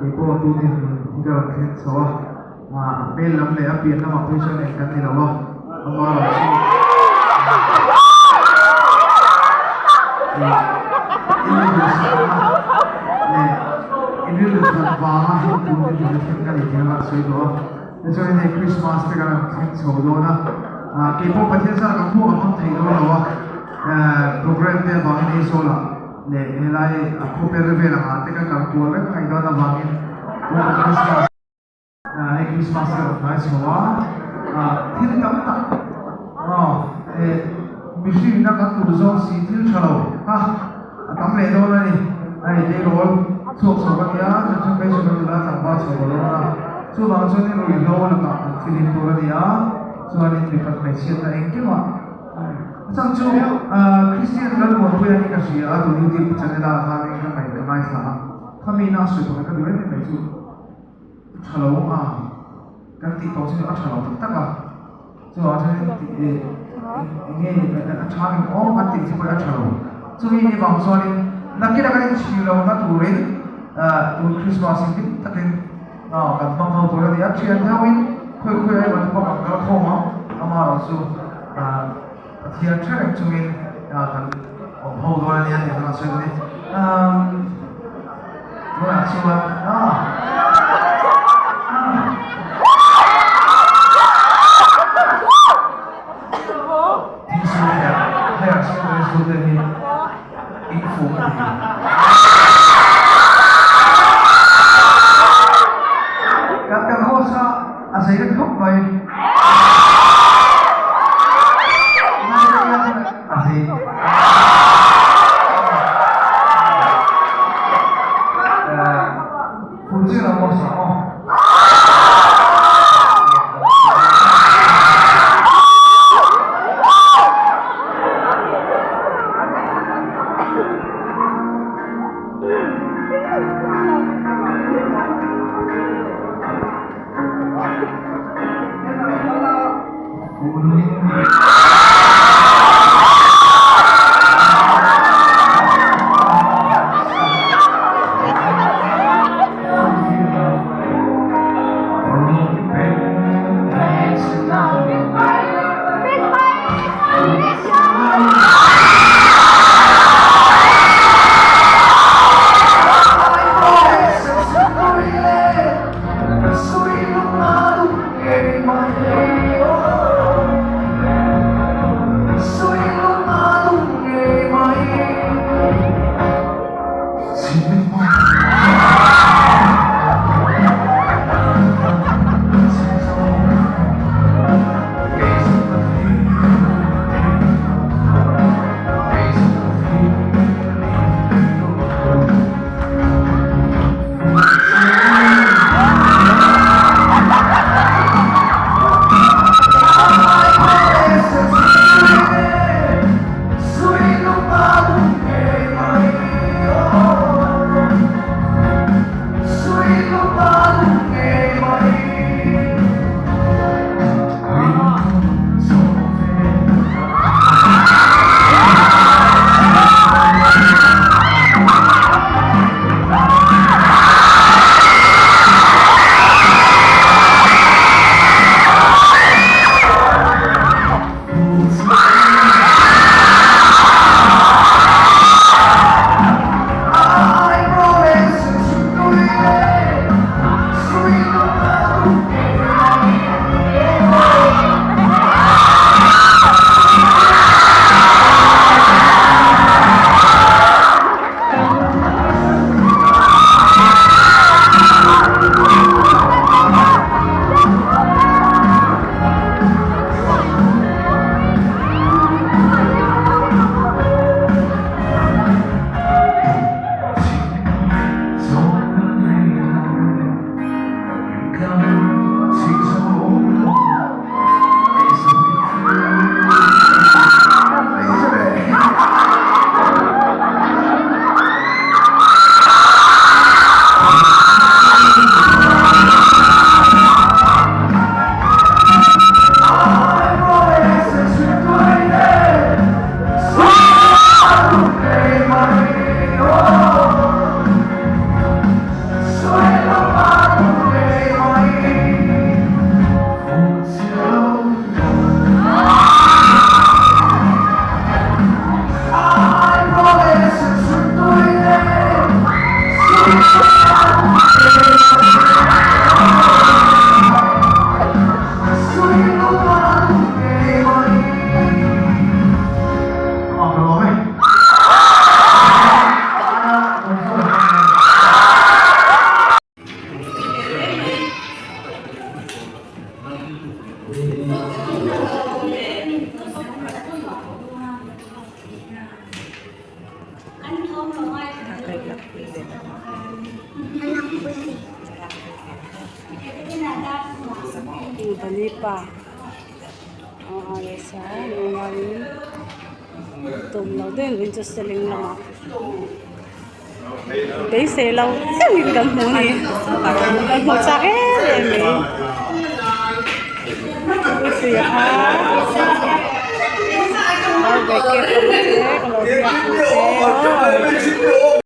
Kei pawh tun in hi ka rawn thleng chho a, a hmel lam leh a pian lamah phei chuan eng kan ni lo a, ama rawn chu in duhsakna leh in rilru that vanga heng tun in hi thleng ka ni tih kha a sawi duh a. Tichuan hei Christmas te kan rawn thleng chho dawn a, kei pawh Pathian zar kan hmuh a hmang thei dawn lo a, program te avangin Aizawlah leh helai a khawper vel angah te ka kal kual reng mai dawn avangin tuna Christmas hei Christmas ka rawn hnai chho a, thil tam tak mihring a kan duh zawng si thil tha lo kha a tam leh dawn a ni. Hei tleirawl chhuak chho ka nia, chhan phei chu kan nula tlangval chho ka dawn a, chuvang chuanin ruihhlo lakah kan filim tur a ni a, chuanin mipat hmeichhiatna engkimah A chang chu Christian Lalmuanpuia hi ka hria a, tun YouTube channel ah khan ka ngaih ka ngaithla a, khami na a sawi pakhat ka duh em em mai chu a tha lo a, kan tih tawh chu a tha lo tak tak a, chuvang chuan eng nge a tha ngem aw kan tih chu pawh a tha lo, chumi ni vang chuanin nakin a kan inchhir lo na turin tun Christmas hi hlim takin kan hmang ho tur a ni a, thian deuhin khawi khawi a emaw te pawh kan kal khawm ang, amaherawhchu. Pathian hre reng chungin kan awm ho dawn a nia tih kha sawi ni. Tunah chuan Thingsul heh heh secondary school te hi in fuh ka ti. Kan kan host kha A zei reng khawp mai. A zei. Fuji lam maw sa aw. Bunny pa aw rsa an unauin tum lo deuhin vawiin chu seling lamah beisei lo deuhin kan hmu a ni kan hmu chak em em mai puipuia kha